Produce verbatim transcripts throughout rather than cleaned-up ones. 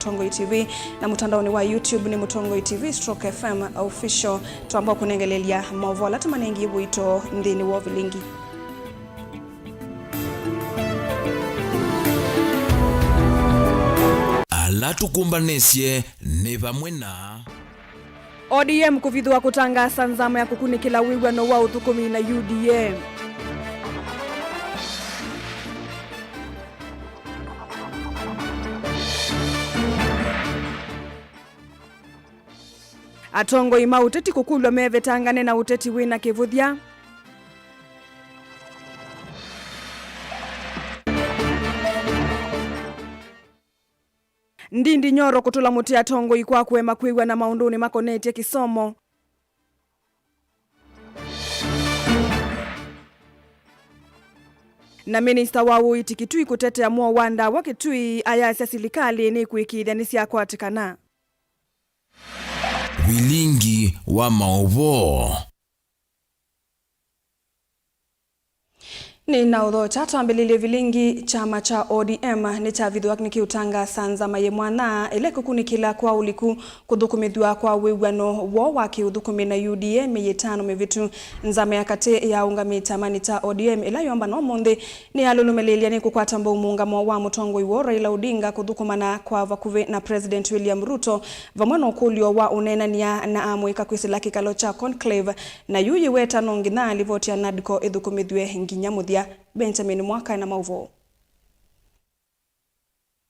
Mũtongoi T V, na mũtandaonĩ wa YouTube nĩ Mũtongoi T V stroke F M Official. Twamba kũnengelelya maũvoo ala tũmanengie ũito nthĩnĩ wa ũvilingi. Ala tũkũmbanĩsye nĩ vamwe na O D M kũvithũa kũtangaasa nzama ya kũkunĩkĩla wĩw'ano wa ũthũkũmi na U D A. Atongoi ma ũteti kũkũlw'a mevetangane na ũteti wĩ na kĩvũthya. Ndindi Nyoro kũtũla mũtĩ atongoi kwa kũema kwĩw'ana maũndũnĩ makonetye kĩsomo. Na minista wa ũiiti Kitui kũtetea mũo wa ndawa Kitui, ayasya silikalĩ nĩkwĩkĩĩthya nĩsyakwatĩkana. Vilingi wa maũvoo. Nĩ na ũthokya twambĩlĩlye vilingi. Kyama kya O D M nĩkyavithwa nĩkĩũtangaasa nzama yĩ mwanya ĩla ĩkũkunĩkĩla kwa ũliku kũthũkũmĩthw'a kwa wĩw'ano woo wa kĩũthũkũmi na U D A myei ĩtano mĩvĩtu. Nzama ya katĩ ya ũngamĩte kyamanĩ kya O D M ĩla yombana ũmũnthĩ nĩyalũlũmĩlĩĩlya nĩ kũkwata mbau mũũngamo wa mũtongoi woo Raila Odinga kũthũkũmana kwa vakuvĩ na President William Ruto, vamwe na ũkũlyo wa ũneenany'a na amũika kwĩsĩla kĩkalo kya conclave, na yu yĩweta no nginya livoti ya NADCO ĩthũkũmĩthw'e nginya mũthya. Benjamin Mwaka na maũvoo.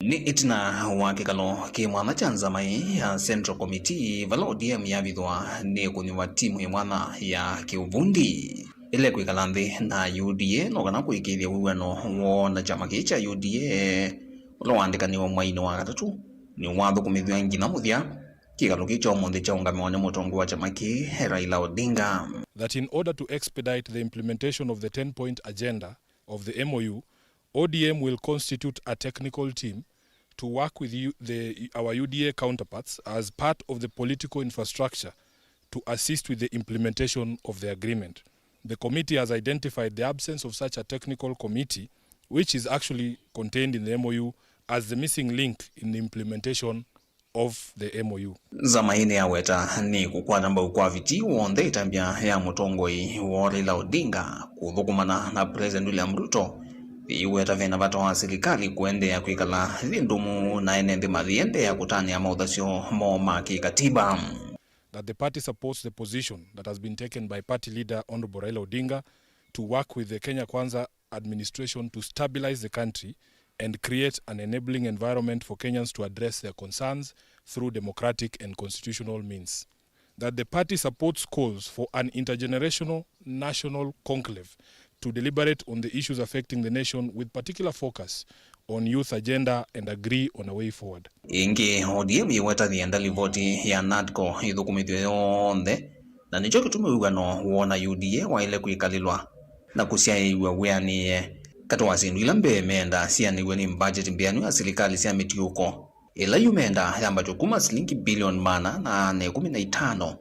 Nĩ ĩtina wa kĩkalo kĩ mwanya kya nzama ĩĩ ya Central Committee, vala O D M yavithwa nĩ kũnyuva timu ĩ mwanya ya kĩũvundi ĩla ĩkwĩkala nthĩ na U D A no kana kũĩkĩĩthya wĩw'ano woo na kyama kĩĩ kya U D A, ũla waandĩkanĩwe mwainĩ wa katatũ, nĩwathũkũmĩthw'a nginya mũthya. Kĩkalo kĩĩ kya ũmũnthĩ kyaũngamĩwa nĩ mũtongoi wa kyama kĩĩ, Raila Odinga. That in order to expedite the implementation of the ten-point agenda of the M O U, O D M will constitute a technical team to work with U-, the, our U D A counterparts as part of the political infrastructure to assist with the implementation of the agreement. The committee has identified the absence of such a technical committee, which is actually contained in the M O U, as the missing link in the implementation of the M O U. Nzama ĩĩ nĩyaweta nĩ kũkwata mbau kwa viti w'onthe ĩtambya ya mũtongoi woo Raila Odinga kũthũkũmana na President William Ruto, yĩiweta vena vata wa silikalĩ kũendeea kwĩkala yĩ ndũmu na ene nthĩ mayĩendeea kũtanĩa maũthasyo moo ma kĩkatiba. That the party supports the position that has been taken by party leader Honorable Raila Odinga to work with the Kenya Kwanza administration to stabilize the country and create an enabling environment for Kenyans to address their concerns through democratic and constitutional means. That the party supports calls for an intergenerational national conclave to deliberate on the issues affecting the nation with particular focus on youth agenda and agree on a way forward. Ĩngĩ, O D M yĩweta yĩenda livoti ya NADCO ĩthũkũmĩthw'e yonthe, na nĩkyo kĩtumi wĩw'ano woo na U D A waĩle kwĩkalĩlwa na kũsyaĩĩw'a wĩanĩe. Katĩ wa syĩndũ ila mbee meenda sianĩw'e nĩ mbajeti mbĩanu ya silikalĩ sya mĩtiũko, ĩla yu meenda yambatw'e kuma silingi bilioni maana ana na ĩkũmi na itano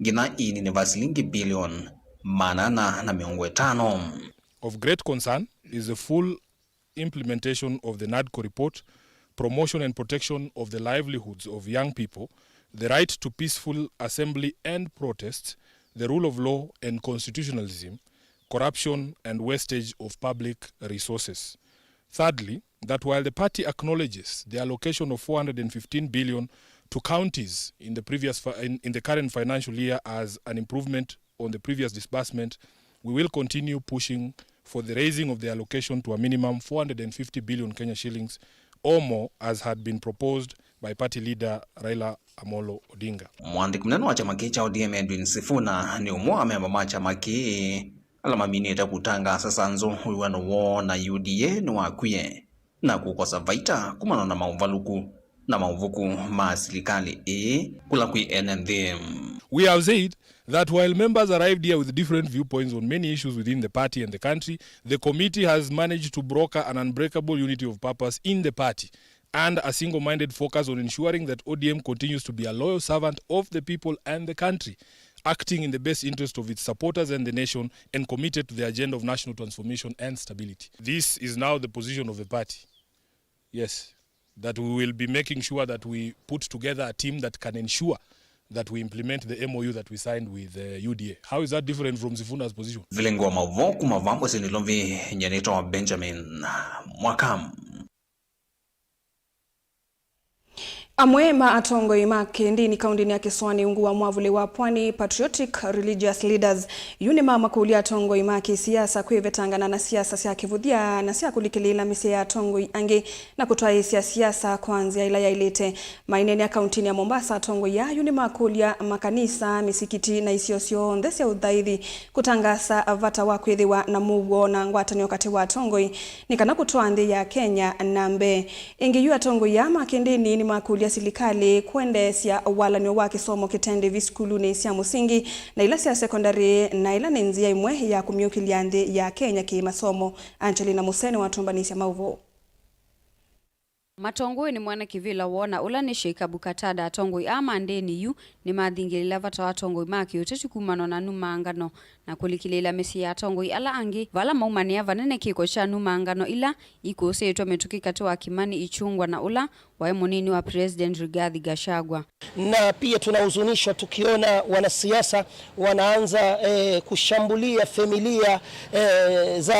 nginya ĩininĩ va silingi bilioni maana ana na mĩongo ĩtano. Of great concern is the full implementation of the NADCO report, promotion and protection of the livelihoods of young people, the right to peaceful assembly and protest, the rule of law and constitutionalism, corruption and wastage of public resources. Thirdly, that while the party acknowledges the allocation of four hundred and fifteen billion to counties in the previous fi-, in, in the current financial year as an improvement on the previous disbursement, we will continue pushing for the raising of the allocation to a minimum four hundred and fifty billion Kenya shillings or more, as had been proposed by party leader Raila Amolo Odinga. Mũandĩki mũnene wa kyama kĩĩ kya O D M Edwin Sifuna nĩ ũmwe wa amemba ma kyama kĩĩ ala maminĩte kũtangaasa sanzũ wĩw'ano woo na U D A nĩwakwie na kũkosa vaita kumana na maũvalũku na maũvuku ma silikalĩ ĩĩ kũla kwĩ ene nthĩ. We have said that while members arrived here with different viewpoints on many issues within the party and the country, the committee has managed to broker an unbreakable unity of purpose in the party and a single-minded focus on ensuring that O D M continues to be a loyal servant of the people and the country, acting in the best interest of its supporters and the nation, and committed to the agenda of national transformation and stability. This is now the position of the party. Yes. that we will be making sure that we put together a team that can ensure that we implement the M O U that we signed with, uh, U D A. How is that different from Sifuna's position? Vilingi wa maũvoo kuma vamwe sinilovi nyenĩtwa Benjamin Mwaka. Amwe ma atongoi ma kĩndini kaũndĩnĩ ya Kĩsũanĩ ungu wa mwavũli wa Pwani, Patriotic Religious Leaders, yu nĩmamakũlya atongoi ma kĩsiasa kwĩvetangana na siasa sya kĩvũthya na sya kũlikĩlĩĩla mĩsyĩ ya atongoi angĩ na kũtwaĩĩsya siasa kwa nzĩa ĩla yaĩlĩte. Maineenea kaũntĩnĩ ya Mombasa, atongoi aa yu nĩmakũlya makanisa, mĩsikiti na isio syonthe sya ũthaithi kũtangaasa vata wa kwĩthĩwa na mũuo na ngwatanĩo katĩ wa atongoi nĩ kana kũtwaa nthĩ ya Kenya na mbee. Ĩngĩ yu atongoi aa ma kĩndĩni nĩmakũlya silikalĩ kũendeesya walany'o wa kĩsomo kĩtendevi sukulunĩ sya mũsingi na ila sya sekondarĩ, na ĩla nĩ nzĩa ĩmwe ya kũmyũkĩlya nthĩ ya Kenya kĩ-masomo. Angelina Musene watũmbanĩsya maũvoo. Matongoi nĩmoona kĩvĩla woo na ũla nĩ Sheikh Abu Qatada. Atongoi aa ma ndĩni yu nĩmathingĩlĩĩla vata wa atongoi ma kĩũteti kumana na numangano na kũlikĩlĩĩla mĩsyĩ ya atongoi ala angĩ vala maumanĩa vanene kĩko kya numangano ila ikũsĩĩtwe mĩtũkĩ katĩ wa Kimani Ichung'wah na ũla waĩ mũnini wa President Rigathi Gachagua. Na pia tunahuzunishwa tukiona wanasiasa wanaanza, eh, kushambulia familia, eh, za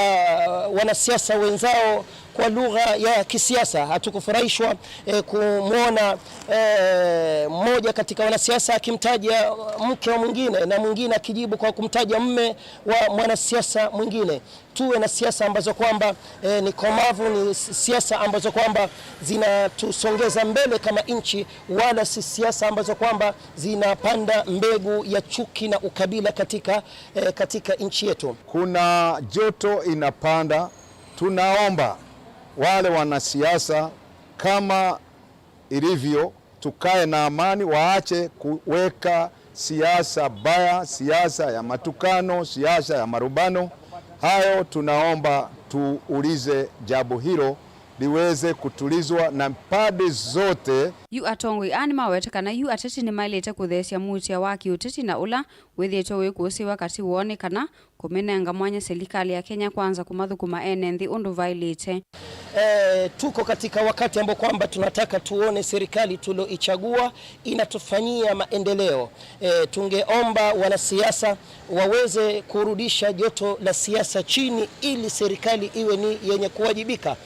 wanasiasa wenzao kwa lugha ya kisiasa. Hatukufurahishwa, eh, kumwona, eh, mmoja katika wanasiasa akimtaja mke wa mwingine na mwingine akijibu kwa kumtaja mme wa mwanasiasa mwingine. Tuwe na siasa ambazo kwamba, eh, ni komavu, ni s-, siasa ambazo kwamba zinatusongeza mbele kama nchi, wala si siasa ambazo kwamba zinapanda mbegu ya chuki na ukabila katika, eh, katika nchi yetu. Kuna joto inapanda. Tunaomba wale wanasiasa, kama ilivyo, tukae na amani, waache kuweka siasa mbaya, siasa ya matukano, siasa ya marumbano. Hayo tunaomba tuulize jambo hilo liweze kutulizwa na pande zote. Yu atongoi aa nĩmawete kana yu ateti nĩmaĩlĩte kũtheesya muutĩa wa kĩũteti na ũla wĩthĩĩtwe wĩkũsĩĩwa katĩ woo nĩ kana kũmĩnenga mwanya silikalĩ ya Kenya Kwanza kũmathũkũma ene nthĩ ũndũ vaĩlĩte. Eh, tuko katika wakati ambao kwamba tunataka tuone serikali tulioichagua inatufanyia maendeleo. Eh, tungeomba wanasiasa waweze kurudisha joto la siasa chini ili serikali iwe ni yenye kuwajibika.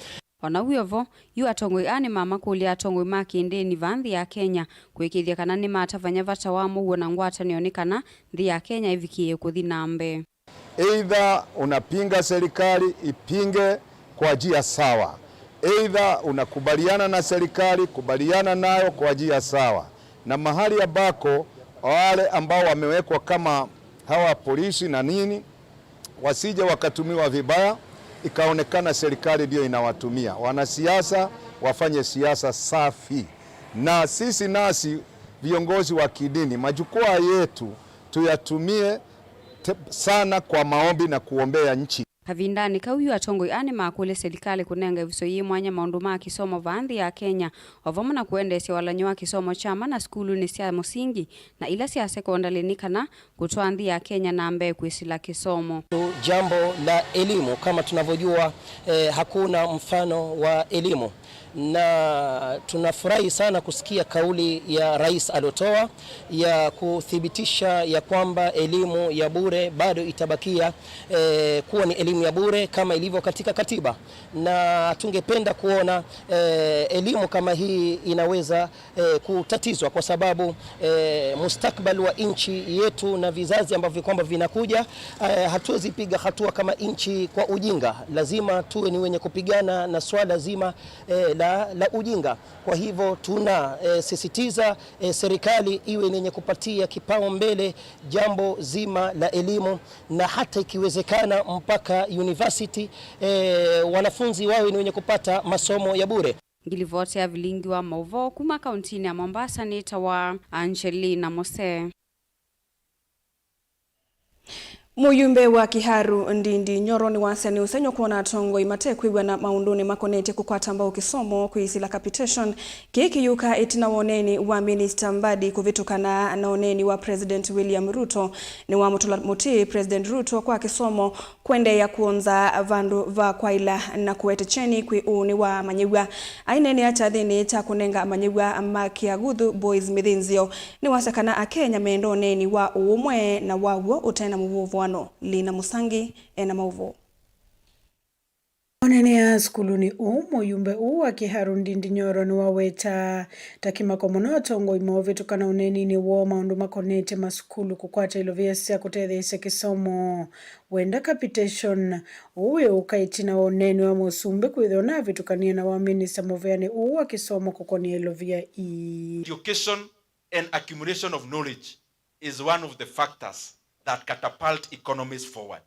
O na wĩ o vo, yu atongoi aa nĩmamakũlya atongoi ma kĩndĩni vaa nthĩ ya Kenya kũĩkĩĩthya kana nĩmatavany'a vata wa mũuo na ngwatanĩo nĩ kana nthĩ ya Kenya ĩvikĩĩe kũthi na mbee. Either unapinga serikali, ipinge kwa njia sawa. Either unakubaliana na serikali, kubaliana nayo kwa njia sawa. Na mahali ambako wale ambao wamewekwa kama hawa polisi na nini, wasije wakatumiwa vibaya, ikaonekana serikali ndio inawatumia. Wanasiasa wafanye siasa safi. Na sisi nasi viongozi wa kidini, majukwaa yetu tuyatumie te-, sana kwa maombi na kuombea nchi. Kavindanĩ kau yu atongoi aa nĩmakũlya silikalĩ kũnenga ĩvuso yĩ mwanya maũndũ ma kĩsomo vaa nthĩ ya Kenya, o vamwe na kũendeesya walany'o wa kĩsomo kya mana sukulunĩ sya mũsingi na ila sya sekondalĩ nĩ kana kũtwaa nthĩ ya Kenya na mbee kwĩsĩla kĩsomo. Jambo la elimu, kama tunavyojua, eh, hakuna mfano wa elimu. Na tunafurahi sana kusikia kauli ya rais aliotoa ya kuthibitisha ya kwamba elimu ya bure bado itabakia, eh, kuwa ni elimu ya bure kama ilivyo katika katiba. Na tungependa kuona, eh, elimu kama hii inaweza, eh, kutatizwa kwa sababu, eh, mustakbal wa nchi yetu na vizazi ambavyo kwamba vinakuja, eh, hatuwezi piga hatua kama nchi kwa ujinga. Lazima tuwe ni wenye kupigana na swala zima, eh, la, la ujinga. Kwa hivyo tuna, eh, sisitiza, eh, serikali iwe ni yenye kupatia kipaumbele jambo zima la elimu, na hata ikiwezekana mpaka university, eh, wanafunzi wawe ni wenye kupata masomo ya bure. Ngilivoti ya vilingi wa maũvoo kuma kauntinĩ ya Mombasa nĩtawa Angelina Mose. Mũyumbe wa Kiharu Ndindi Nyoro nĩwasya nĩ ũsengy'o kwona atongoi matekwĩw'ana maũndũnĩ makonetye kũkwata mbau kĩsomo kwĩsĩla capitation. Kĩĩ kĩyũka ĩtina wa ũneeni wa Minista Mbadi kũvĩtũkana na ũneeni wa President William Ruto. Nĩwamũtũla mũtĩ President Ruto kwa kĩsomo kũendeea kwonza vandũ va kwaĩla na kũete kyeni kwĩ ũnĩ wa amanyĩw'a. Aineenea kyathĩnĩ kya kũnenga amanyĩw'a ma Kĩaguthu Boys mĩthĩnzĩo, nĩwasya kana Akenya menda ũneeni wa ũũmwe na wa w'o ũte na mũvũvũano. Lina Mũsangi ena maũvoo. Oneenea sukulunĩ ũũ, mũyumbe ũũ wa Kiharu Ndindi Nyoro nĩwaweta ta kĩmako mũno atongoi maũvĩtũkana ũneeninĩ woo maũndũ makonetye masukulu kũkwata ilovia sya kũtetheesya kĩsomo. Wenda capitation ũũ wĩũka ĩtina wa ũneeni wa mũsumbĩ kwĩthĩwa navĩtũkanie na wa minista mũveanĩ ũũ wa kĩsomo kũkonĩa ilovia ii. Education and accumulation of knowledge is one of the factors that catapult economies forward.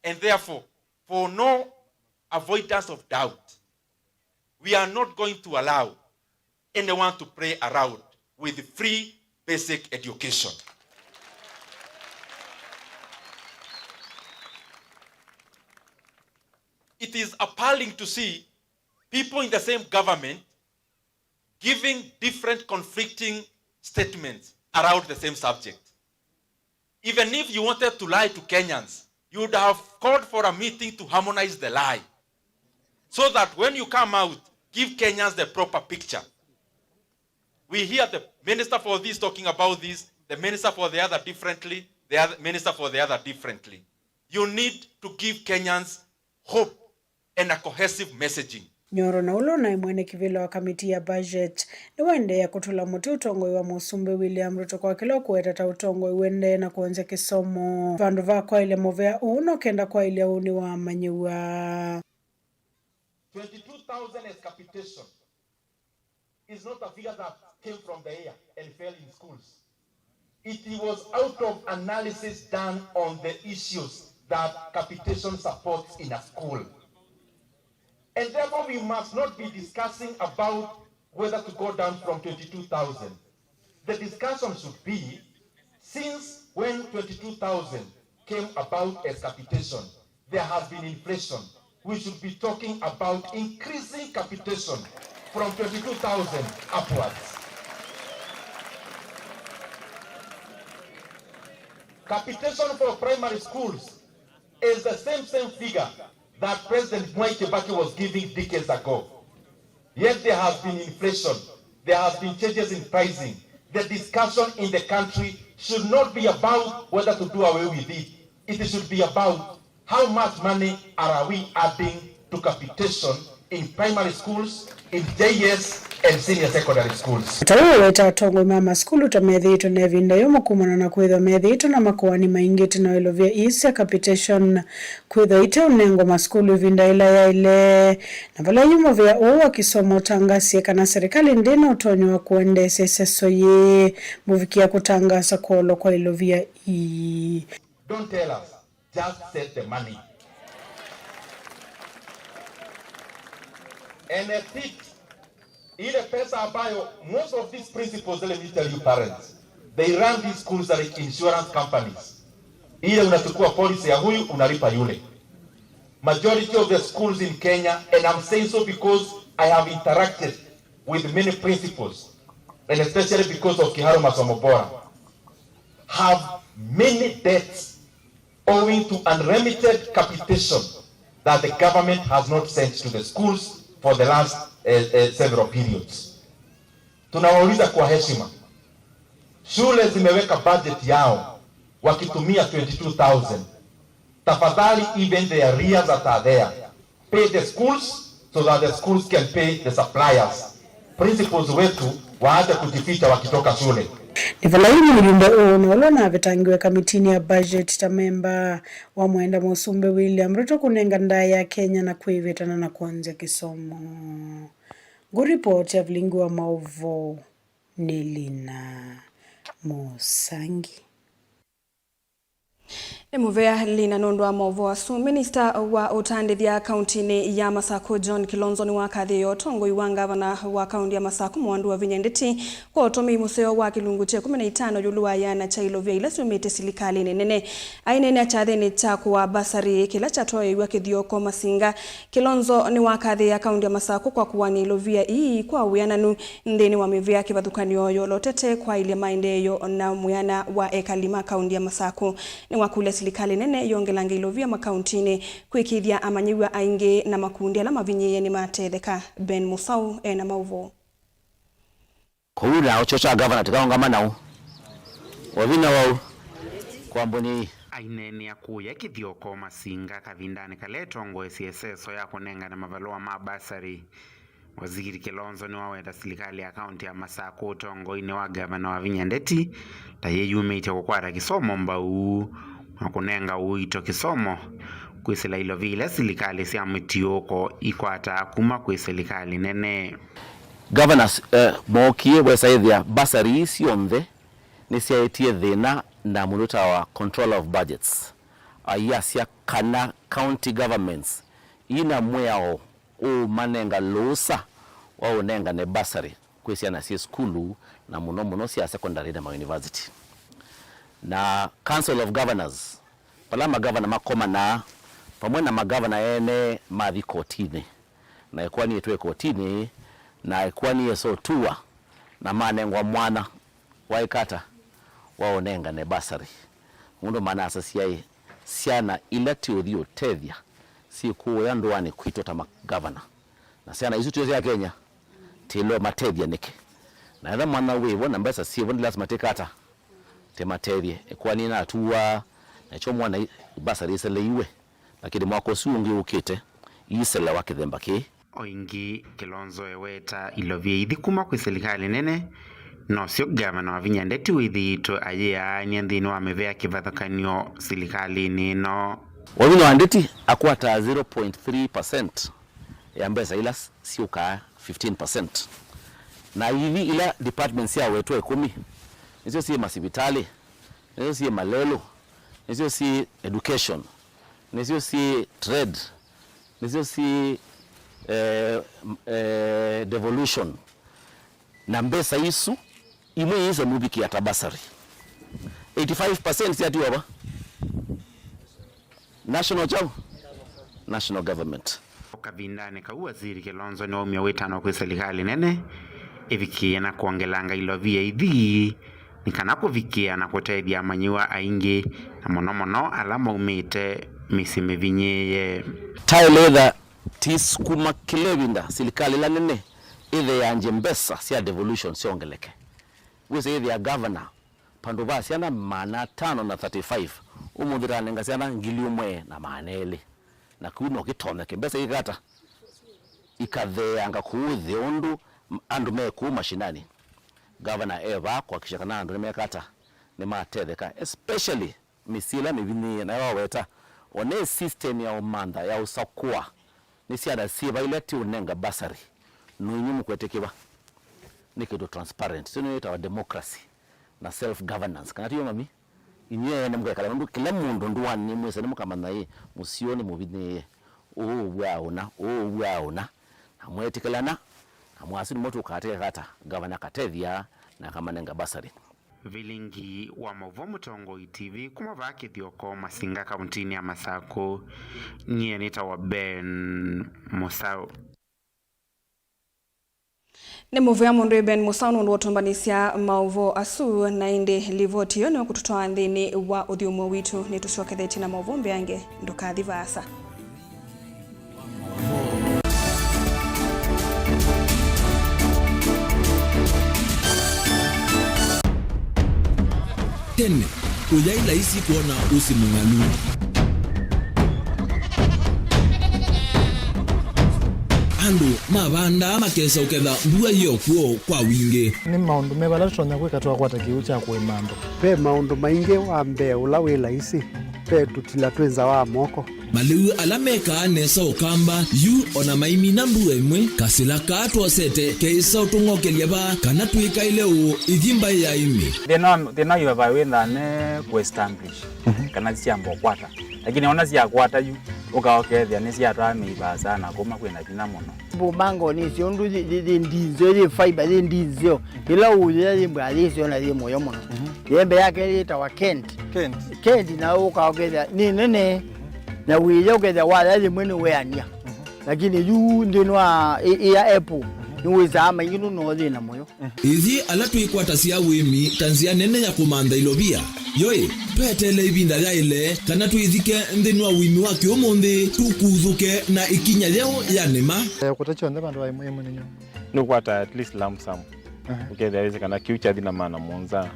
And therefore, for no avoidance of doubt, we are not going to allow anyone to play around with free basic education. It is appalling to see people in the same government giving different conflicting statements around the same subject. Even if you wanted to lie to Kenyans, you would have called for a meeting to harmonize the lie, so that when you come out, give Kenyans the proper picture. We hear the minister for this talking about this, the minister for the other differently, the other minister for the other differently. You need to give Kenyans hope and a cohesive messaging. Nyoro, na ũla ũnaĩ mwene kĩvĩla wa kamiti ya budget, nĩwaendeea kũtũla mũtĩ ũtongoi wa mũsumbĩ William Ruto kwa kĩla ũkũweta ta ũtongoi ũendee na kũonzya kĩsomo vandũ va kwaĩlya mũvea ũũ no kenda kwaĩlya ũnĩ wa amanyĩw'a. Twenty-two thousand as capitation is not a figure that came from the air and fell in schools. It was out of analysis done on the issues that capitation supports in a school. And therefore, we must not be discussing about whether to go down from twenty-two thousand. The discussion should be, since when twenty-two thousand came about as capitation, there has been inflation. We should be talking about increasing capitation from twenty-two thousand upwards. Capitation for primary schools is the same, same figure that President Mwai Kibaki was giving decades ago. Yet there has been inflation, there has been changes in pricing. The discussion in the country should not be about whether to do away with it. It should be about how much money are we adding to capitation in primary schools, in J S and senior secondary schools. Ta ũu weta atongoi ma masukulu ta methĩĩtwe na ĩvinda yũmũ kumana na kwĩthwa methĩĩtwe na makoani maingĩ ĩtina wa ilovia ii sya capitation kwĩthwa iteũnengwa masukulu ĩvinda ĩla yaĩle. Na vala yu mũvea ũũ wa kĩsomo ũtangasie kana serikali ndĩ na ũtonyi wa kũendeesya ĩseso yĩĩ mũvikĩa kũtangaasa kũolwa kwa ilovia ii. Don't tell us, just set the money. And a seat, ile pesa ambayo most of these principals, let me tell you parents, they run these schools like insurance companies. Ile unachukua policy ya huyu, unalipa yule. Majority of the schools in Kenya, and I'm saying so because I have interacted with many principals, and especially because of Kiharu Masomo Bora, have many debts owing to unremitted capitation that the government has not sent to the schools for the last, eh, eh, several periods. Tunawauliza kwa heshima, shule zimeweka budget yao wakitumia twenty-two thousand. Tafadhali, even the arrears that are there, pay the schools so that the schools can pay the suppliers. Principals wetu waache kujificha wakitoka shule. Nĩ vala yu mũyumbe ũũ na ũla ũnavetangiwe kamitinĩ ya budget ta memba wa mwenda mũsumbĩ William Ruto kũnenga ndaĩa ya Kenya na kwĩvetana na kwonzya kĩsomo. Ngũripoti ya vilingi wa maũvoo nĩ Lina Mũsangi. Nĩ mũvea Lina nũndũ wa maũvoo asu. Minista wa ũtandĩthya kauntinĩ ya Masaku, John Kilonzo, nĩwakathĩĩe ũtongoi wa ngavana wa kaunti ya Masaku, Mwandu Wavinya Ndeti, kwa ũtũmĩi mũseo wa kĩlungu kya ĩkũmi na itano ĩũlũ wa ĩana kya ilovia ila syumĩte silikalĩnĩ nene. Aineena kyathĩnĩ kya kũaa basarĩ kĩla kyatwaĩĩw'a Kĩthioko Masinga, Kilonzo nĩwakathĩĩa kaunti ya Masaku kwa kũanĩa ilovia ii kwa wĩananu nthĩnĩ wa mĩvĩa kĩvathũkany'o yolotete kwaĩlya maendeeo na mwĩana wa ekali ma kaunti ya Masaku. Nĩwakũlya silikalĩ nene yongelange ilovia makauntinĩ kwĩkĩĩthya amanyĩw'a aingĩ na makundi ala mavinyĩĩe nĩmatetheka. Ben Musau ena maũvoo. Kũu na kyo kya ngavana tũkaũngama nau. Wavinya wau. Kwambũni. Aineenea kũya Kĩthioko Masinga kavindanĩ kala etongoesye ĩseso ya kũnengane mavalũa ma basarĩ, Waziri Kilonzo nĩwaweta silikalĩ ya kaunti ya Masaku ũtongoinĩ wa ngavana Wavinya Ndeti ta yĩyumĩtye kũkwata kĩsomo mbau na kũnenga ũito kĩsomo kwĩsĩla ilovia ila silikalĩ sya mũtiũũko ikwataa kuma kwĩ silikalĩ nene. Governors, eh, mookie wesaĩthya bursary ii syonthe nĩsyaetie thĩna na mũndũ wĩtawa controller of budgets. Ayasya kana county governments ina mwĩao ũũmanenga lũũsa wa ũnengane bursary kwĩ syana syĩ sukulu, na mũno mũno sya secondary na ma university. Na Council of Governors, vala magavana makomanaa vamwe na magavana ene mathi kotinĩ, na ĩkoani ĩtw'e kotinĩ, na ĩkoani ĩsotuwa, na manengwa mwanya wa ĩkata wa ũnengane bursary. Mũndũ manasasya ĩ, syana ila tũũthi ũtethya syĩ kũũya ndũanĩ kwitũ ta magavana, na syana isu tio sya Kenya, tĩlwe matethya nĩkĩ? Na etha mwana wĩvo na mbesa syĩvo, nĩ lasima tĩkata tĩmatethye. Ĩkoani natuwa, nakyo mwana i-, bursary ĩseleiwe, lakini mwaka ũsu ũngĩ ũkĩte, iiselewa kĩthemba kĩĩ. O ĩngĩ, Kilonzo eweta ilovia ithi kuma kwĩ silikalĩ nene, nosyo ngavana Wavinya Ndeti wĩthĩĩtwe ayĩaany'a nthĩnĩ wa mĩvea kĩvathũkany'o silikalĩnĩ ĩno. Wavinya wa Ndeti akwataa zero point three percent ya mbesa ila s-, syũkaa fifteen percent. Na ithi ila departments syawetwe ĩkũmi, nĩsyo syĩ masivitalĩ, nĩsyo syĩ malelũ, nĩsyo syĩ education, nĩsyo syĩ trade, nĩsyo syĩ, eh, m-, eh, devolution. Na mbesa isu, imwe iise mũvikĩa ta bursary. Eighty-five percent syatiwa va? National chao? National government. Kavindanĩ kau, Waziri Kilonzo nĩwaumya wĩtano kwĩ silikalĩ nene ĩvikĩe na kwongelanga ilovia ithi nĩ kana kũvikĩa na kũtethya amanyĩw'a aingĩ, na mũno mũno ala maumĩte mĩsyĩ mĩvinyĩĩe. Taĩle ĩtha tĩsukuma kĩla ĩvinda silikalĩ ĩla nene ĩtheange mbesa sya devolution syongeleke. Wĩsĩ ĩthĩa governor, vandũ va syana maana atano na thirty-five, ũmũnthĩ tanenga syana ngili ũmwe na maana elĩ. Na kĩu no kĩtonyeke. Mbesa ikata ikatheanga kũu thĩ ũndũ andũ me kũu mashinani. Governor e vaa kũhakikisha kana andũ nĩmekata, nĩmatetheka, especially mĩsyĩ ĩla mĩvinyĩĩe. Na waweta, o ne system ya ũmantha, ya ũsakũa, nĩ syana syĩva ila tiũnenga bursary, no inyw'ĩ mũkwetĩkĩva. Nĩ kĩndũ transparent. Sio nĩyo yĩtawa democracy na self governance. Kana tiyo, mami? Inyw'ĩ ene mũkekala, nũndũ kĩla mũndũ ndũanĩ mwĩsa nĩmũkamanya ĩ, mũsyĩ ũũ nĩ mũvinyĩĩe, ũũ ũvwaa ũna, ũũ ũvwaa ũna, na mwetĩkĩlana, na mwasĩ nĩmo tũkateka kata, ngavana akatethya na akamanenga bursary. Vilingi wa maũvoo Mũtongoi T V kuma vaa Kĩthioko Masinga kauntinĩ ya Masakũ, nyie nĩtawa Ben Mũsaũ. Nĩ mũvea mũndũ Ben Mũsaũ nũndũ wa ũtũmbanĩsya maũvoo asu, na ĩndĩ livoti ĩyo nĩyo kũtũtwaa nthĩnĩ wa ũthyũmũo witũ. Nĩtũsyokethetye na maũvoo mbeange, ndũkathi vaasa. Tene, kũyaĩ laisi kwona ũsĩ mũng'alu. Andũ mavandaa makesa ũketha mbua yĩ o kw'o kwa wingĩ. Nĩ maũndũ meva ala tũtonya kwĩka twakwata kĩw'ũ kya kũĩma andũ? Ve maũndũ maingĩ. Wa mbee ũla wĩ laisi ve tũtila twĩ nza wa moko. Malĩu ala mekaa nesa Ũkamba, yu o na maimina mbua ĩmwe, kasĩla kaa twosete keĩsa ũtũng'okelya vaa kana twĩkaĩle ũũ ithi mbaĩ ya ĩmĩ. Thĩna wa, thĩna wa ivavai wĩthaa ne kũ establish, mhm, kana syamba ũkwata. Lakini ona syakwata yu, ũka ũkethĩa nĩsyatwaa mĩivaa sana kuma kwĩna vinya mũno. Mbumbango nĩsyo ũndũ yĩ, yĩ, yĩ ndinzeo, yĩ fiber, yĩ ndinzeo. Ĩla ũyĩa yĩ mbwa yĩsyo na yĩ mũyo mũno. Mhm. Yembe yake yĩtawa Kent. Kent. Kent na ũka ũkethĩa nĩ nene. Na wĩya ũkethĩa waya yĩmwe nĩ weania. Mhm. Lakini yu nthĩnĩ wa ĩ, ĩ ya apple, mhm, nĩwĩsaa maingĩ nũno thĩna mũyo. Ithyĩ ala twĩkwatasya ũĩmi ta nzĩa nene ya kũmantha ilovia, yoĩ, tweteele ĩvinda yaĩle kana twĩthike nthĩnĩ wa ũĩmi wa kĩũmũnthĩ, tũkuthũke na ĩkinya yeũ ya nĩma. Eh, kũta kyonthe vandũ va ĩmwe ĩmwe nĩ nyũmba. Nũkwata at least lump sum. Aha. Ũkethĩa wĩsĩ kana kĩu kyathi na maana mũonza,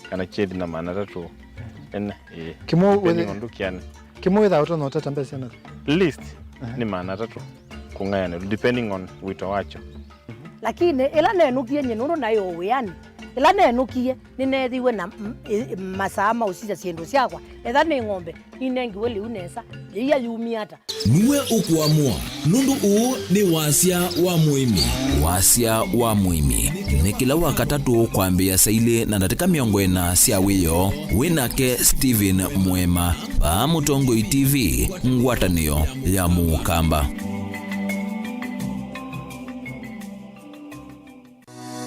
kana kyethi na maana atatũ. Ene, ĩĩ. Kĩmwe depending wĩthĩ-, on ndũkĩanĩ. Kĩmwe wĩthaa ũtonya ũtata mbesa na? Least, aha, nĩ maana atatũ kũng'ayanĩlwa, depending on wĩto wakyo. Lakini ĩla nenũkie nyie nũndũ naĩ o wĩanĩ, ĩla nenũkie nĩneethiwe na m-, ĩ-, masaa ma ũsisya syĩndũ syakwa, etha nĩ ng'ombe, ninengiwe lĩu nesa, yĩia yumie ata? Nue ũkũamũa, nũndũ ũũ nĩ Wasya wa Mũĩmi. Wasya wa Mũĩmi nĩ kĩla Wakatatũ kwambĩĩa saa ilĩ na ndatĩka mĩongo ĩna sya wĩoo. Wĩ nake Stephen Mũema, vaa Mũtongoi T V, ngwatanĩo ya Mũkamba.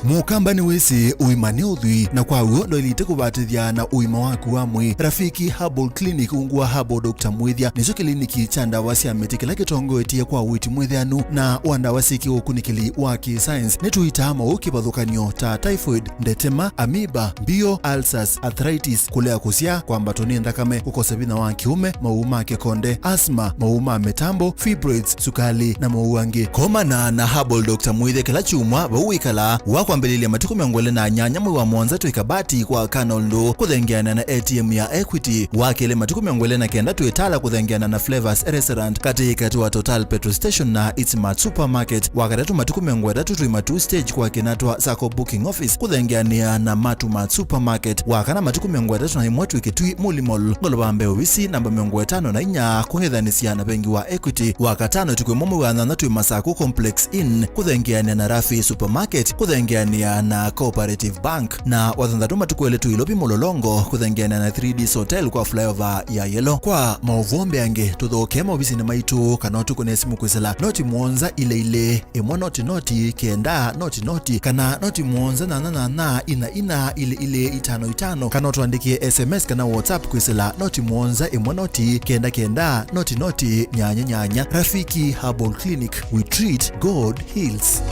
Mũkamba nĩwĩsĩ ũima nĩ ũthwii, na kwa w'o ndwaĩlĩte kũvatĩthya na ũima waku wa mwĩĩ. Rafiki Herbal Clinic ungu wa Herbal Doctor Mwĩthya nĩkyo kĩliniki kya ndawa sya mĩtĩ kĩla kĩtongoetye kwa ũiiti mwĩtheanu na wa ndawa syĩ kĩũkunĩkĩli wa kĩ-science. Nĩtũitaa maũũ kĩvathũkany'o ta typhoid, ndetema, amoeba, mbio, ulcers, arthritis, kũlea kũsyaa, kwambatwa nĩ nthakame, kũkosa vinya wa kĩũme, maũũ ma kĩkonde, asthma, maũũ ma mĩtambo, fibroids, sukali, na maũũ angĩ. Komana na Herbal Doctor Mwĩthya kĩla kyumwa vau wĩkalaa, wa kwambĩlĩlya matukũ mĩongo ĩlĩ na nyanya mwei wa mũonza twĩ Kabati kwa Colonel Ndũ kũthengeana na A T M ya Equity, wa kelĩ matukũ mĩongo ĩlĩ na kenda twĩ Tala kũthengeana na Flavors Restaurant, katĩ katĩ wa Total Petrol Station na It's Mart Supermarket, wa katatũ matukũ mĩongo ĩtatũ twĩ Matuu Stage kwa Kĩnatwa Sacco Booking Office kũthengeanĩa na Matu Mart Supermarket, wa kana matukũ mĩongo ĩtatũ na ĩmwe twĩ Kĩtui Muli Mall, Ngolova Mbee ovisi namba mĩongo ĩtano na inya kũng'ethanĩsya na vengi wa Equity. Wa katano, tukũ ĩmwe mwei wa nyanya twĩ Masaku Complex Inn, kũthengeanĩa na Rafi Supermarket, kũthengeanĩa na Cooperative Bank. Na wa thanthatũ, matukũ elĩ twĩ Ilovi Mlolongo, kũthengeanĩa na three Ds Hotel kwa flyover ya Yellow. Kwa maũvoo mbeange, tũthokee maovisinĩ maitũ kana ũtũkũne simũ kwĩsĩla noti mũonza ilĩ ilĩ ĩmwe noti noti kenda noti noti, kana noti mũonza nyanya nyanya ina ina ilĩ ilĩ itano itano, kana ũtũandĩkĩe S M S kana WhatsApp kwĩsĩla noti mũonza ĩmwe noti kenda kenda noti noti nyanya nyanya. Rafiki Herbal Clinic, we treat, God heals.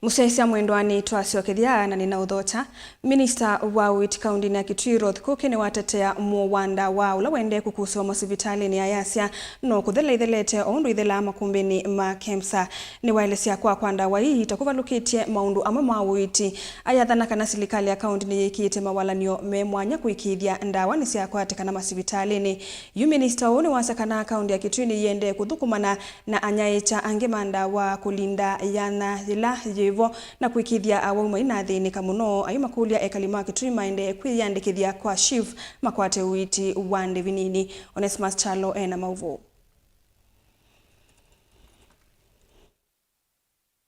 Mũsyaĩĩsya mwendwa, nĩtwasyokethya na nĩnaũthokya. Minista wa ũiiti kaũndĩnĩ ya Kitui, Ruth Kuki, nĩwatetea mũũo wa ndawa ũla waendee kũkusĩwa masivitalĩnĩ, ayasya no kũthela ithelete o ũndũ ithelaa makumbĩnĩ ma KEMSA. Nĩwaelesya kwakwa ndawa ii ta kũvalũkĩtye maũndũ amwe ma ũiiti. Ayathana kana silikalĩ ya kaũndĩ nĩyĩkĩĩte mawalany'o me mwanya kũĩkĩĩthya ndawa nĩsyakwatĩkana masivitalĩnĩ. Yu minista ũũ nĩwasya kana kaũndĩ ya Kitui nĩyĩendee kũthũkũmana na anyaĩĩkya angĩ ma ndawa kũlinda yanya yĩla yĩvo na kũĩkĩĩthya awau mainathĩnĩka mũno, ayũmakũlya ekali ma Kitui maendee kwĩyĩandĩkĩthya kwa SHIF makwate ũiiti wa ndĩvi nini. Onesmus Kyalo ena maũvoo.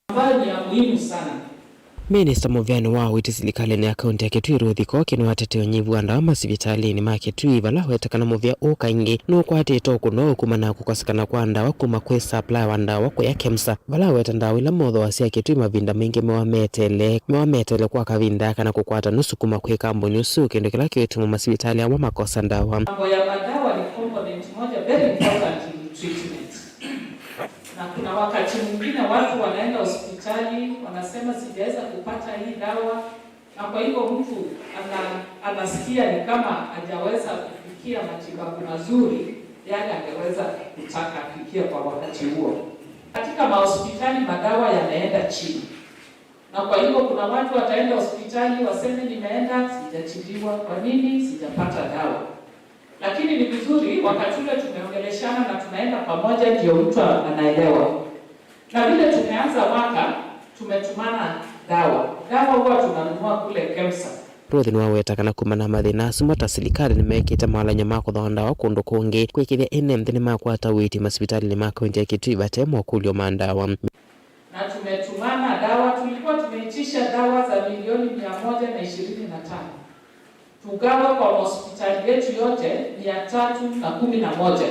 Ambayo ni ya muhimu sana. Minista mũvĩanĩ wa ũiiti silikalĩnĩ ya kaũntĩ ya Kitui, Ruth Kuki, nĩwatetea ũnyivu wa ndawa masivitalĩnĩ ma Kitui, vala aweta kana mũvĩa ũũ kaingĩ nũkwatĩte ũkũno kumana na kũkosekana kwa ndawa kuma kwĩ supply wa ndawa kũya KEMSA, vala aweta ndawa ila mothooasya Kitui mavinda maingĩ mewa meteele, mewa meteele kwa kavinda kana kũkwata nusu kuma kwĩ kambuni ũsu, kĩndũ kĩla kĩũtuma masivitalĩ amwe makosa ndawa. Mambo ya madawa ni component moja very important in treatment. Na kuna wakati mwingine watu wanaenda hospitali, wanasema, "Sijaweza kupata hii dawa," na kwa hivyo mtu ana-, anasikia ni kama hajaweza kufikia matibabu mazuri yale angeweza kutaka afikie kwa wakati huo. Katika mahospitali madawa yanaenda chini. Na kwa hivyo kuna watu wataenda hospitali waseme, "Nimeenda, sijatibiwa. Kwa nini? Sijapata dawa." Lakini ni vizuri wakati ule tumeongeleshana na tunaenda pamoja, ndio mtu anaelewa. Na vile tumeanza mwaka, tumetumana dawa. Dawa huwa tunanunua kule KEMSA. Ruth nĩwaweta kana kumana na mathĩna asu mo, ta silikalĩ nĩmekĩte mawalany'o ma kũthooa ndawa kũndũ kũngĩ, kwĩkĩthya ene nthĩ nĩmakwata ũiiti masivitalĩnĩ ma kaunti ya Kitui vate mokũlyo ma ndawa. Na tumetumana dawa, tulikuwa tumeitisha dawa za milioni mia moja na ishirini na tano. Tugawe kwa mahospitali yetu yote mia tatu na kumi na moja.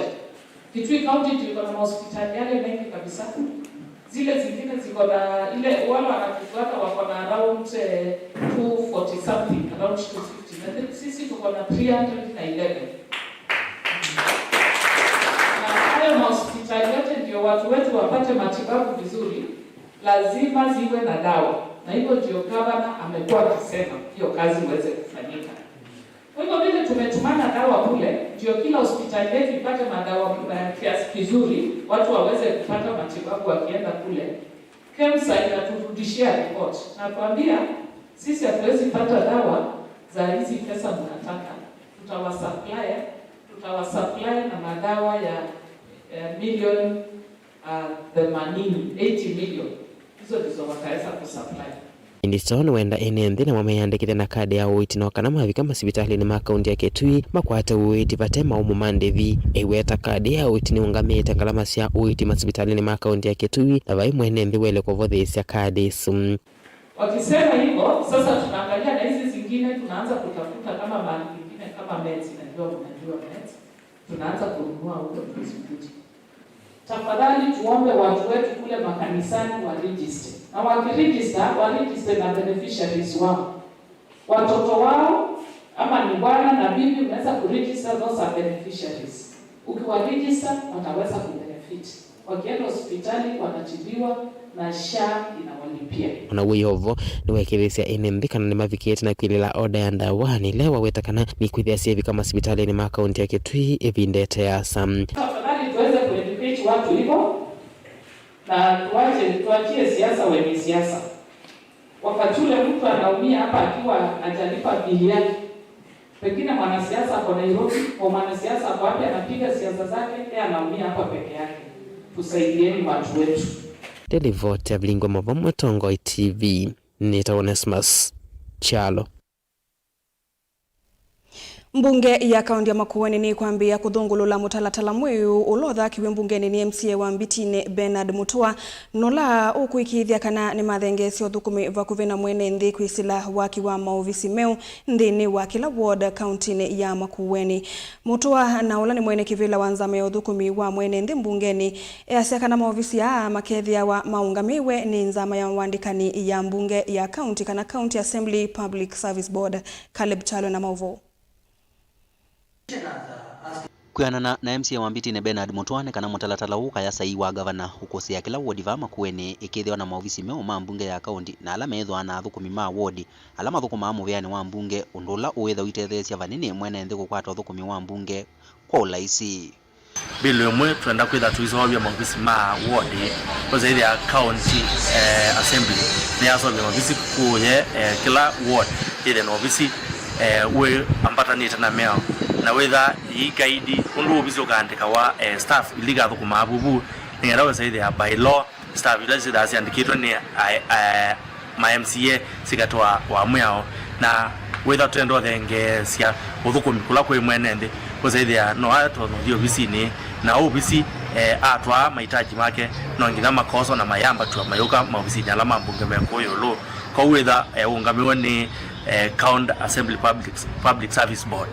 Kitui County ndio iko na mahospitali yale mengi kabisa. Zile zingine ziko na ile, wale wanatufuata wako na around, eh, two forty something, around two fifty. Na thi-, sisi tuko na three hundred na eleven. Na hayo mahospitali yote ndio watu wetu wapate matibabu vizuri, lazima ziwe na dawa. Na hivyo ndio gavana amekuwa akisema hiyo kazi iweze kufanyika. Kwa hivyo vile tumetumana dawa kule, ndio kila hospitali yetu ipate madawa, eh, kiasi kizuri, watu waweze kupata matibabu wakienda kule. KEMSA inaturudishia report. Natuambia, "Sisi hatuwezi pata dawa za hizi pesa mnataka. Tutawasupply, tutawasupply na madawa ya, eh, milioni, ah, themanini, eighty million." Hizo ndizo wataweza kusupply. Minista ũũ nĩwenda ene nthĩ namo meyandĩkĩthye na kadi ya ũiiti, no kana mavika masivitalĩnĩ ma kaunti ya Kitui makwate ũiiti vate maũmũ ma ndĩvi. Eiweta kadi ya ũiiti nĩũngamĩĩte ngalama sya ũiiti masivitalĩnĩ ma kaunti ya Kitui, na vai mwene nthĩ waĩle kũvotheesya kadi ĩsu. Wakisema hivyo, sasa tunaangalia na hizi zingine, tunaanza kutafuta kama mahali pengine kama Meds, najua mnajua Meds, tunaanza kununua huko ndio zikuje. Tafadhali tuombe watu wetu kule makanisani wa register. Na wakiregister, wa register na beneficiaries wao. Watoto wao, ama ni bwana na bibi, unaweza kuregister, those are beneficiaries. Ukiwa register, wataweza kubenefit. Wakienda hospitali, wanatibiwa na SHA inawalipia. Ona wĩ o vo, nĩwekĩthĩsya ene nthĩ kana nĩmavikĩte na kwĩlĩla oda ya ndawa, na ĩla waweta kana nĩkwĩthĩa syĩvika masivitalĩnĩ ma kaunti ya Kitui ĩvinda ĩteasa. Tafadhali tuweze kueducate watu hivyo, na tuache, tuachie siasa wenye siasa. Wakati ule mtu anaumia hapa akiwa hajalipa bili yake. Pengine mwanasiasa ako Nairobi, au mwanasiasa ako wapi, anapiga siasa zake, yeye anaumia hapa peke yake. Tusaidieni watu wetu. Nĩ livoti ya Vilingwa Mavo, Mũtongoi T V, nĩtawa Onesmus Kyalo. Mbunge ya kaunti ya Makueni nĩkwambĩĩa kũthũngũlũla mũtalatala mweũ ũla ũthakiw'e mbungenĩ nĩ M C A wa Mbitine Bernard Mutua, na ũla ũkũĩkĩĩthya kana nĩmathengeesya ũthũkũmi vakuvĩ na mwene nthĩ kwĩsĩla waki wa maovisi meũ nthĩnĩ wa kĩla ward kauntinĩ ya Makueni. Mutua, na ũla nĩ mwene kĩvĩla wa nzama ya ũthũkũmi wa mwene nthĩ mbungenĩ, easya kana maovisi aa makethĩawa maũngamĩwe nĩ nzama ya wandĩkani ya mbunge ya kaunti kana County Assembly Public Service Board. Caleb Kyalo na maũvoo. Kwĩanana na M C A wa Mbitine Bernard Mutua, nĩ kana mũtalatala ũũ ũkaya saii wa gavana ũkũsĩĩa kĩla wodi vaa Makueni ĩkĩthĩwa na maovisi meũ ma mbunge ya kaunti, na ala methĩawa na athũkũmi ma wodi ala mathũkũmaa mũvĩanĩ wa mbunge, ũndũ ũla ũĩtha ũitetheesya vanini mwene nthĩ kũkwata ũthũkũmi wa mbunge kwa ũlaisi. Mbĩlũ ĩmwe, twenda kwĩtha tũiseũvya maovisi ma ward, ũsaĩthĩa county, eh, assembly nĩyaseũvya maovisi kũye, eh, kĩla ward yĩthĩe na ovisi, eh, wĩ ambatanĩte na mĩao, na wĩtha yĩ guide ũndũ ovisi ũkaandĩkawa, eh, staff ila ikathũkũmaa vuvu, nĩgetha wĩsaĩthĩa by law staff ila syĩthaa syandĩkĩtwe nĩ a, a, ma M C A sikatwaa wa mwĩao, na wĩtha twenda ũthengeesya ũthũkũmi kũla kwĩ mwene nthĩ, ũsaĩthĩa no atonyũthi ovisinĩ, na ovisi, eh, atwaa mahitaji make, no nginya makoswa na mayambatw'a mayũka maovisinĩ ala ma mbunge me kũũ ĩũlũ. Kwoou wĩtha, eh, ũũngamĩwe nĩ, eh, County Assembly Public, Public Service Board.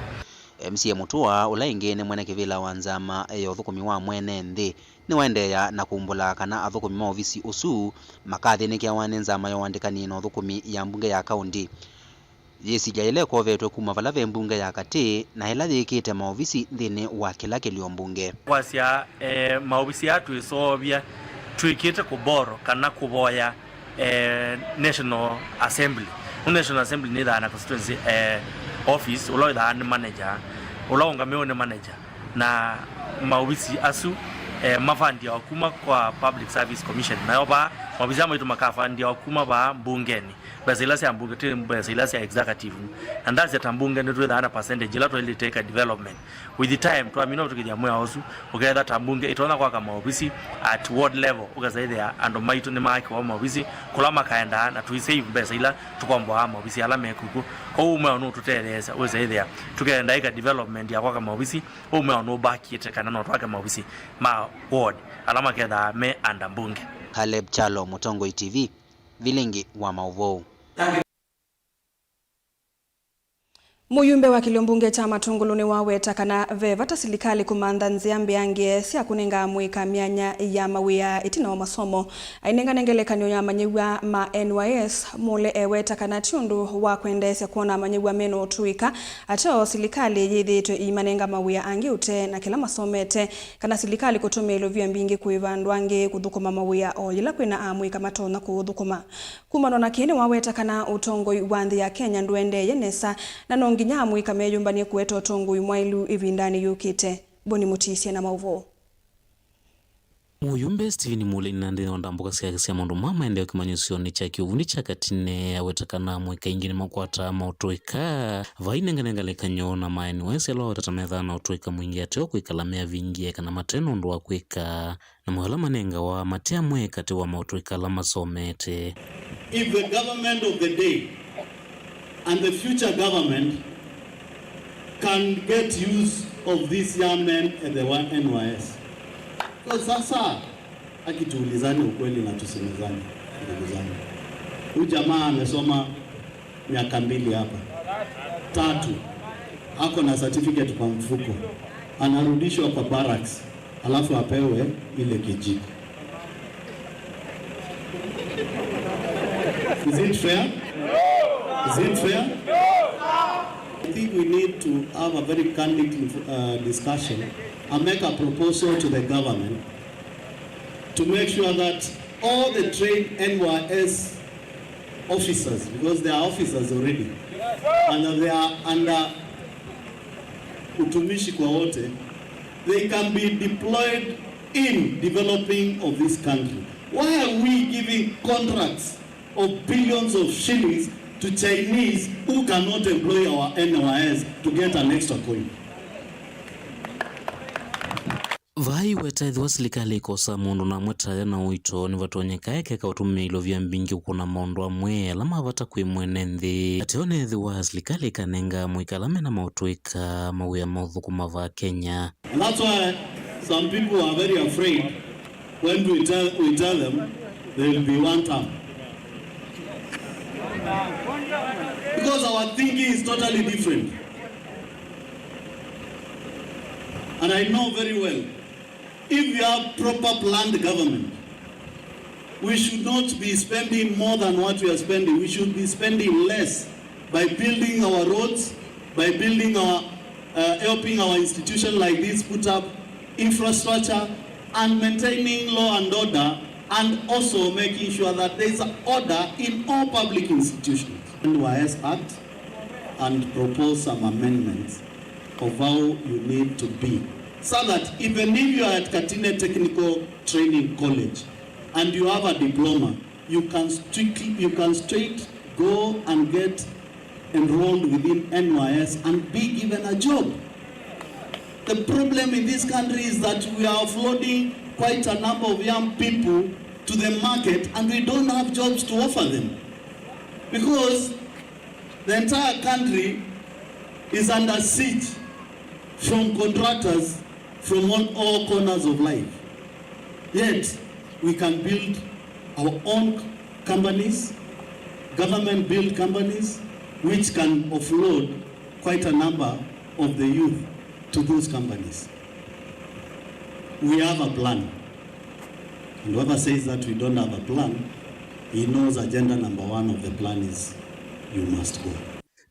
M C A Mutua, ũla ĩngĩ nĩ mwene kĩvĩla wa nzama ya ũthũkũmi wa mwene nthĩ, nĩwaendeea na kumbũla kana athũkũmi ma ovisi ũsu makathĩnĩkĩawa nĩ nzama ya ũandĩkani na ũthũkũmi ya mbunge ya kaunti. Yĩsilya ĩla ĩkovetwe kuma vala ve mbunge ya katĩ na ĩla yĩkĩte maovisi nthĩnĩ wa kĩla kĩlio mbunge. Kwasya, eh, maovisi aa twĩseũvya twĩkĩte kũboro kana kũvoya, eh, National Assembly. Nũndũ National Assembly nĩthaa na constituency, eh, office, ũla wĩthaa nĩ manager, ũla ũngamĩwe nĩ manager. Na maovisi asu, eh, mafandiawa kuma kwa Public Service Commission, nayo vaa Maovisi aa maitũ makafandiawa kuma vaa mbungenĩ, mbesa ila sya mbunge, ti mbesa ila sya executive. Na ndasya ta mbunge nĩtwĩthaa na percentage ila twaĩlĩte ĩka development. With the time, twamina ũtũkĩthya mwĩao ũsu, ũketha ta mbunge ĩtonya kwaka maovisi at ward level, ũkesa ĩthĩa andũ maitũ nĩmaakĩwa maovisi kũla makaendaa, na tũisave mbesa ila tũkomboaa maovisi ala me kuku. Kwoou mwĩao nũtũtetheesya wĩsa ĩthĩa tũkenda ĩka development ya kwaka maovisi. Ũu mwĩao nũbakĩte kana no twake maovisi ma ward ala makethaa me under mbunge. Caleb Kyalo, Mũtongoi T V, vilingi wa maũvoo. Mũyumbe wa kĩlio mbunge kya Matũngũlũ nĩwaweta kana ve vata silikalĩ kũmantha nzĩa mbeange sya kũnenga amũika myanya ya mawĩa ĩtina wa masomo. Ainengane ngelekany'o ya amanyĩw'a ma N Y S, Mule eweta kana ti ũndũ wa kwendeesya kwona amanyĩw'a mena ũtũĩka, ateo silikalĩ yĩthĩĩtwe ĩimanenga mawĩa angĩ ũtee na kĩla masomete, kana silikalĩ kũtũmĩa ilovia mbingĩ kũĩva andũ angĩ kũthũkũma mawĩa o yĩla kwĩna amũika matonya kũũthũkũma. Kumana na kĩĩ, nĩwaweta kana ũtongoi wa nthĩ ya Kenya ndũendeeye nesa, na no nginya amũika meyũmbany'e kũete ũtongoi mwaĩlu ĩvindanĩ yũkĩte. Boni Mũtisye na maũvoo. Mũyumbe Stephen Mule nĩnandĩnĩ wa ndambũka syake sya maũndũ ma maendeeo kĩmanyĩsyonĩ kya kĩuvundi kya Katine, aweta kana amũika aingĩ nĩmakwataa maũtũĩka vai nenganenga ngelekany'o na ma N Y S ala waweta ta methaa na ũtũĩka mwingĩ ateo kwĩkala meavingie kana mate na ũndũ wa kwĩka, namo ala manengawa mate amwe katĩ wa maũtũĩka ala masomete. If the government of the day and the future government can get use of these young men at the N Y S. So sasa, akituulizane ukweli na tusemezane, ndugu zangu. Huyu jamaa amesoma miaka mbili hapa, tatu, ako na certificate kwa mfuko, anarudishwa kwa barracks, alafu apewe ile kijiko. Is it fair? Is it fair? I think we need to have a very candid, uh, discussion and make a proposal to the government to make sure that all the trained N Y S officers, because they are officers already, and they are under Utumishi kwa Wote, they can be deployed in developing of this country. Why are we giving contracts of billions of shillings to Chinese who cannot employ our N Y S to get an extra coin? Vai weta ethĩwa silikalĩ ĩkosa mũndũ na amwe taya na ũito, nĩvatonyeka ĩkeka ũtũmĩa ilovia mbingĩ kũkũna maũndũ amwe ala ma vata kwĩ mwene nthĩ. Ateo nethĩwa silikalĩ ĩkanenga amũika ala mena maũtũĩka mawĩa ma ũthũkũma vaa Kenya. And that's why some people are very afraid when we tell, we tell them they will be one term. Because our thinking is totally different. And I know very well, if we have proper planned government, we should not be spending more than what we are spending. We should be spending less by building our roads, by building our, uh, helping our institution like this put up infrastructure, and maintaining law and order, and also making sure that there is order in all public institutions. N Y S Act and propose some amendments of how you need to be, so that even if you are at Katine Technical Training College and you have a diploma, you can strictly, you can straight go and get enrolled within N Y S and be given a job. The problem in this country is that we are offloading quite a number of young people to the market and we don't have jobs to offer them. Because the entire country is under siege from contractors from all, all corners of life. Yet, we can build our own companies, government-built companies, which can offload quite a number of the youth to those companies. We have a plan. And whoever says that we don't have a plan, he knows agenda number one of the plan is you must go.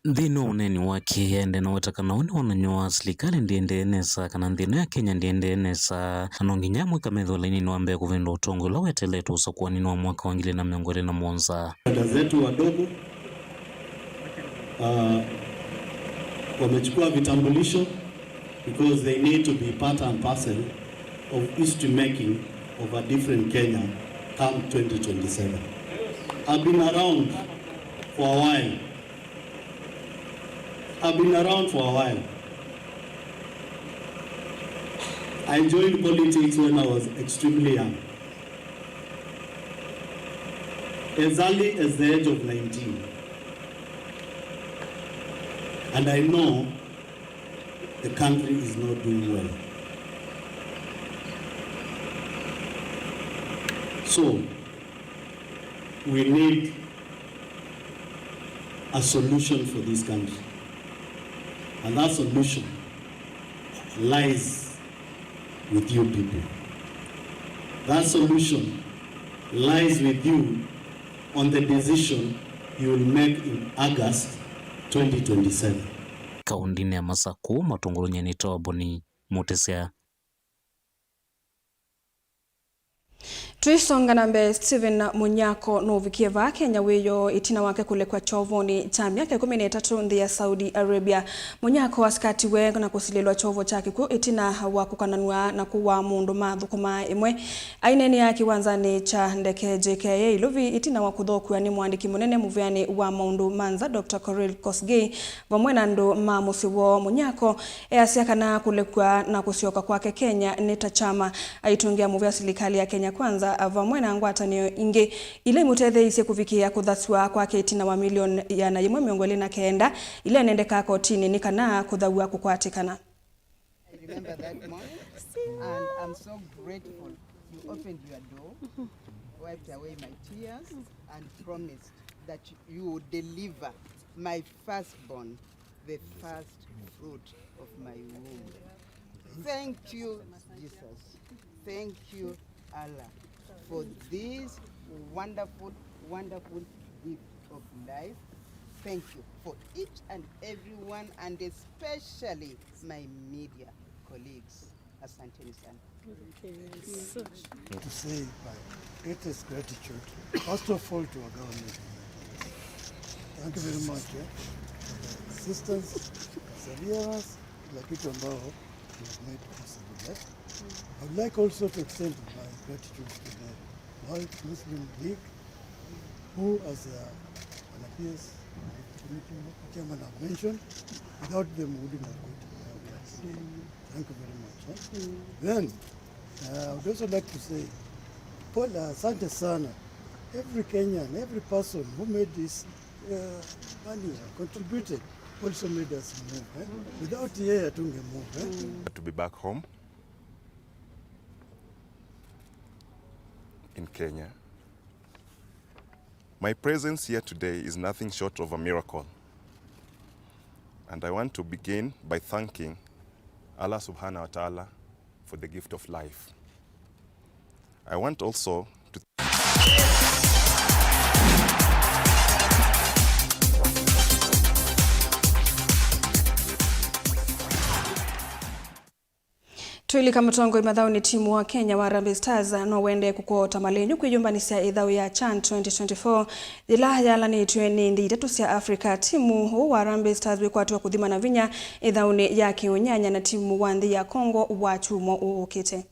Nthĩnĩ wa ũneeni wake, aendee na weta kana ũu nĩwonany'o wa silikalĩ ndĩendee nesa, kana nthĩ ĩno ya Kenya ndĩendee nesa, na no nginya amũika methĩwe lainĩnĩ wa mbee kũvĩndũa ũtongoi ũla weteletwe ũsakũanĩnĩ wa mwaka wa ngili ilĩ na mĩongo ĩlĩ na mũonza. Dada zetu wadogo, uh, wamechukua vitambulisho because they need to be part and parcel of history making of a different Kenya come twenty twenty-seven. I've been around for a while. I've been around for a while. I joined politics when I was extremely young, as early as the age of nineteen. And I know the country is not doing well. So, we need a solution for this country. And that solution lies with you people. That solution lies with you on the decision you will make in August twenty twenty-seven. Kaũndĩnĩ ya Masakũ, Matũngũlũ Nyenĩ Toboni Mũtĩsya. Tũisonga na mbee, Stephen Munyako nũvikie vaa Kenya wĩoo ĩtina wake kũlekwa kyovonĩ kya myaka ĩkũmi na ĩtatũ nthĩ ya Saudi Arabia. Munyako asikatiwe na kũsilĩlwa kyovo kya kĩkw'ũ ĩtina wa kũkananw'a na kũwaa mũndũ mathũkũmaa ĩmwe. Aineenea kĩwanzanĩ kya ndeke J K A Iluvi ĩtina wa kũthokw'a nĩ mũandĩki mũnene mũvĩanĩ wa maũndũ ma nza, Doctor Korir Kosgei, vamwe na andũ ma mũsyĩ woo. Munyako easya kana kũlekw'a na kũsyoka kwake Kenya nĩ ta kyama aitũngĩa mũvea silikalĩ ya Kenya Kwanza vamwe na ngwatanĩo ingĩ ila imũtetheeisye kũvikĩĩa kũthasw'a kwake ĩtina wa milioni ĩana yĩmwe mĩongo ĩlĩ na kenda ila inendekaa kotinĩ nĩ kana kũthaw'a kũkwatĩkana. I remember that morning, and I'm so grateful. You opened your door, wiped away my tears, and promised that you would deliver my firstborn, the first fruit of my womb. Thank you, Jesus. Thank you, Allah, for this wonderful, wonderful gift of life. Thank you for each and every one, and especially my media colleagues. Asanteni sana. To say my greatest gratitude, first of all, to our government. Thank you very much, eh, for the assistance, perseverance, kila kitu ambao you have made possible, eh. I would like also to extend my gratitude to the World Muslim League, who, as, uh, an appears, chairman have mentioned, without them, we wouldn't have got here. Thank you very much, eh? Then, uh, I would also like to say, Paul, uh, asante sana. Every Kenyan, every person who made this, uh, money, uh, contributed, also made us move, eh? Without yeye, hatunge move, eh? To be back home in Kenya. My presence here today is nothing short of a miracle. And I want to begin by thanking Allah Subhanahu wa Ta'ala for the gift of life. I want also to Twĩlika mũtongoi mathaũnĩ, timu wa Kenya wa Harambee Stars no wende kũkota malenyu kwĩyũmbanĩsya ĩthaũ ya CHAN twenty twenty-four, yĩla yalanĩtw'e nĩ nthĩ itatũ sya Africa. Timu ũũ wa Harambee Stars wĩkwatĩwe kũthima na vinya ĩthaũnĩ ya kĩũnyanya na timu wa nthĩ ya Congo wakyumwa ũũkĩte.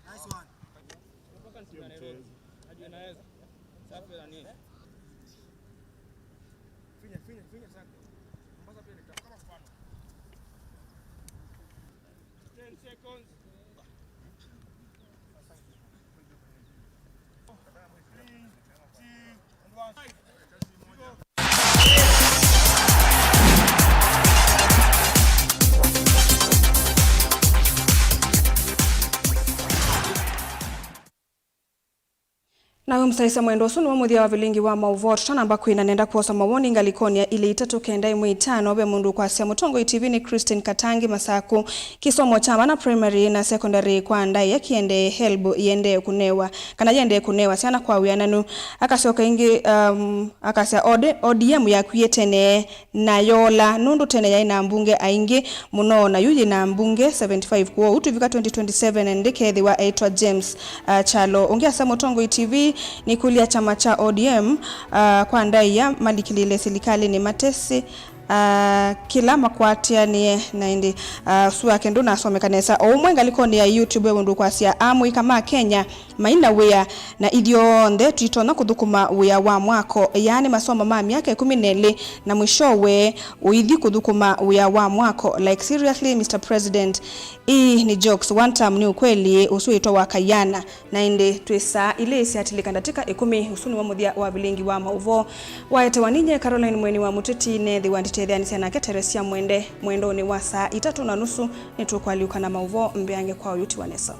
Nice one. Safi na nini? Finya, finya, finya sana. Mombasa pia ni kama mfano. Ten seconds. Three, two, and one. Na Mũsyaĩĩsya mwendwa, ũsu nĩw'o mũthya wa vilingi wa maũvoo. Tũtanamba kwĩna, nenda kwosa mawoni ngalĩkonĩ ya ilĩ itatũ kenda ĩmwe itano. Ve mũndũ ũkwasya, Mũtongoi T V nĩ Christine Katangi Masaku. Kĩsomo kya mana primary na secondary kwa ndaĩa kĩendee, helb yĩendee kũnewa, kana yĩendee kũnewa syana kwa wĩananu. Akasyoka ĩngĩ, um, akasya, "O D-, O D M yakwie tene na yoola, nũndũ tene yaĩ na ambunge aingĩ mũno, na yu yĩ na ambunge seventy-five. Kwoou tũvika twenty twenty-seven ndĩkethĩwa eĩtwa James, uh, Kyalo." Ũngĩ asya, Mũtongoi T V, nĩkũlya kyama kya O D M, uh, kwa ndaĩa malikĩlĩle silikalĩnĩ matesĩ, uh, kĩla makwatĩanĩe na ĩndĩ, uh, ũsu wake ndũnasomeka nesa. O ũmwe ngalĩkonĩ ya YouTube, e ũndũ kwasya, amũika ma Kenya maina wĩa, na ithyonthe twitonya kũthũkũma wĩa wa mwako, yaani masomo ma myaka ĩkũmi na ĩlĩ, na mwishowe ũithi kũthũkũma wĩa wa mwako. Like, seriously, Mister President, ii nĩ jokes. One term nĩ ũkweli, ũsu wĩtwa wa kayana. Na ĩndĩ twĩ saa ilĩ syatilĩka ndatĩka ĩkũmi, ũsu nĩw'o mũthya wa vilingi wa maũvoo. Waetewa ninye Caroline Mweni wa Mũteti, neethĩwa nditetheanĩsya nake Teresia Mwende. Mwendonĩ wa saa itatũ na nusu, nĩtũkũalyũka na maũvoo mbeange kwa ũyũ. Tiwa nesa.